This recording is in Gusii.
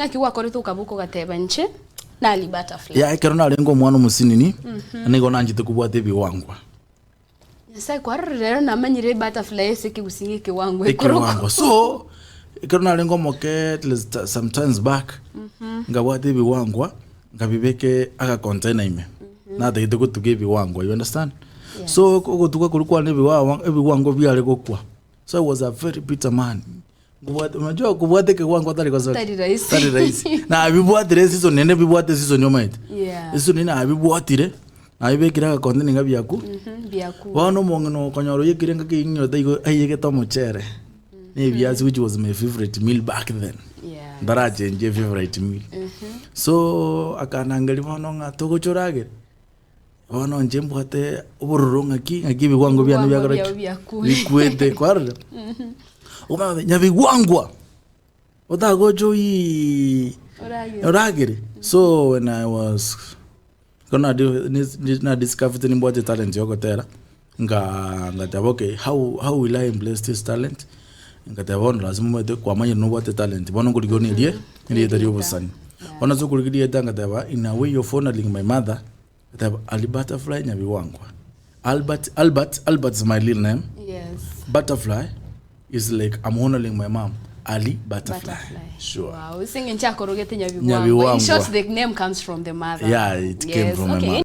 Naki gwakorete okaboka ogateba inche nali butterfly. Yeah, ekero narenge omwana omosinini, nigo nanchete kobwata ebiwangwa. Nyasae kwarorire rero namanyire ebutterfly ase ekegusii ng'a ekewango ekorokwa. Ekewango. So, ekero narenge omoke at least sometimes back, nkabwata ebiwangwa, nkabibeka agacontainer ime. Natagete gotuga ebiwangwa, you understand? So, ogotuga koria kwane ebiwawa ebiwango biare gokwa. So I was a very bitter man. Nkobwate unajua kobwata ekewango otari gosoka. Tari rahisi. Tari rahisi. Nabibwatire eseason naende bibwate eseason omanyete. Yeah. Eseason eye nabibwatire, nabibekire agacontainer iga biaku. Mhm, biaku. Bono omong'ina okonyora oyekire engaki eyio ng'inyote igo aiyegete omochere, na ebiasi which was my favourite meal back then. Yeah. Ntarachenjia efavourite meal. So akanangeria bono ng'a togocha oragere, Bono inche mbwate obororo ng'aki, ng'aki ebigwango biane Ebigwango biakora biao ki? biakure. Bikwete, kwarora? Omanye goteba nyabigwangwa, otagocha oyiiii Oragere. oragere. So when I was ekero nadi ni nadiscoverete nimbwate etalent ya ogotera, nkaa ngateba okay how how will I embrace this talent, ngateba bono lazima omanyete kwamanyire nobwate etalent, bono nkorigia one erie erieta ria obosani. Bono ase okorigia erieta ngateba in a way of honouring my mother, Ngateba Ali Butterfly Nyabiwangwa. Albert, Albert, Albert is my real name. Yes. Butterfly is like I'm honoring my mom. Ali Butterfly. Butterfly. Sure. Wow. Ase eng'encho akorogete Nyabigwangwa. Nyabigwangwa. In short, the name comes from the mother. Yeah, it came yes. from my okay. mom.